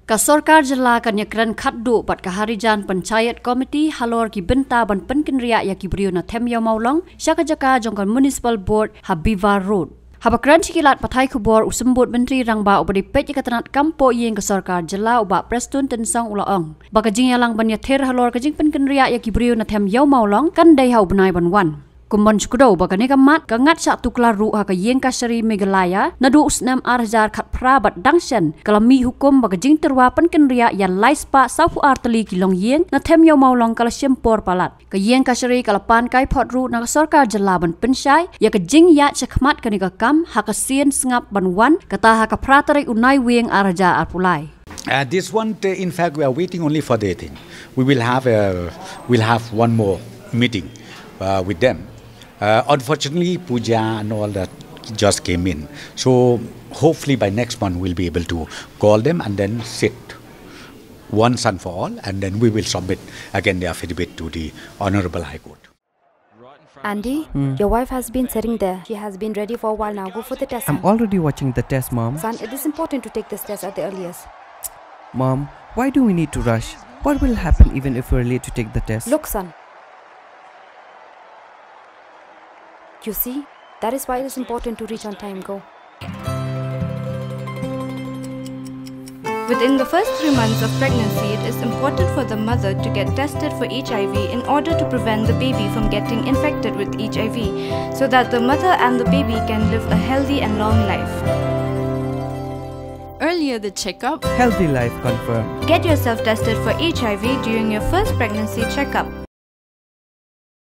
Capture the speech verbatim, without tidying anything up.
Ka sorkar jylla kan ïakren khatduh bad ka Harijan Panchayat Committee halor ki bynta ban pynkynriah ïa ki briew na Them Ïew Mawlong sha ka jaka jong ka Municipal Board ha Bivar Road. Haba kren sha ki lad pathai khubor, u Symbud Myntri Rangbah uba dei peit ïa ka tnat kam poh ïing ka sorkar jylla, u Bah Prestone Tynsong, u la ong ba ka jingïalang ban ïathir halor ka jingpynkynriah ïa ki briew na Them Ïew Mawlong kan dei ha u bnai ban wan. Kum ban shu kdew ba kane ka mat ka ngat shah tuklar ruh ha ka Ïing Kashari Meghalaya naduh u snem ar hajar khatphra bad dang shen ka la mih hukum ba ka jingtyrwa pynkynriah ïa lai spah sawphew ar tylli ki longïing na Them Ïew Mawlong ka la shim por palat. Ka Ïing Kashari ka la pan kai phot ruh na ka sorkar jylla ban pynshai ïa ka jingïaid shakhmat kane ka kam ha ka sien sngap ban wan, kata ha ka phra tarik u Naiwieng ar hajar arphew lai. Uh, this one, uh, in fact, we are waiting only for the thing. We will have a, we'll have one more meeting uh, with them. Uh, unfortunately, puja and all that just came in. So hopefully by next month we'll be able to call them and then sit once and for all, and then we will submit again the affidavit to the Honorable High Court. Andy, your wife has been sitting there. She has been ready for a while now. Go for the test. I'm already watching the test, Mom. Son, it is important to take this test at the earliest. Mom, why do we need to rush? What will happen even if we're late to take the test? Look, son. You see, that is why it is important to reach on time. Go. Within the first three months of pregnancy, it is important for the mother to get tested for H I V in order to prevent the baby from getting infected with H I V, so that the mother and the baby can live a healthy and long life. Earlier the checkup, healthy life confirmed. Get yourself tested for H I V during your first pregnancy checkup.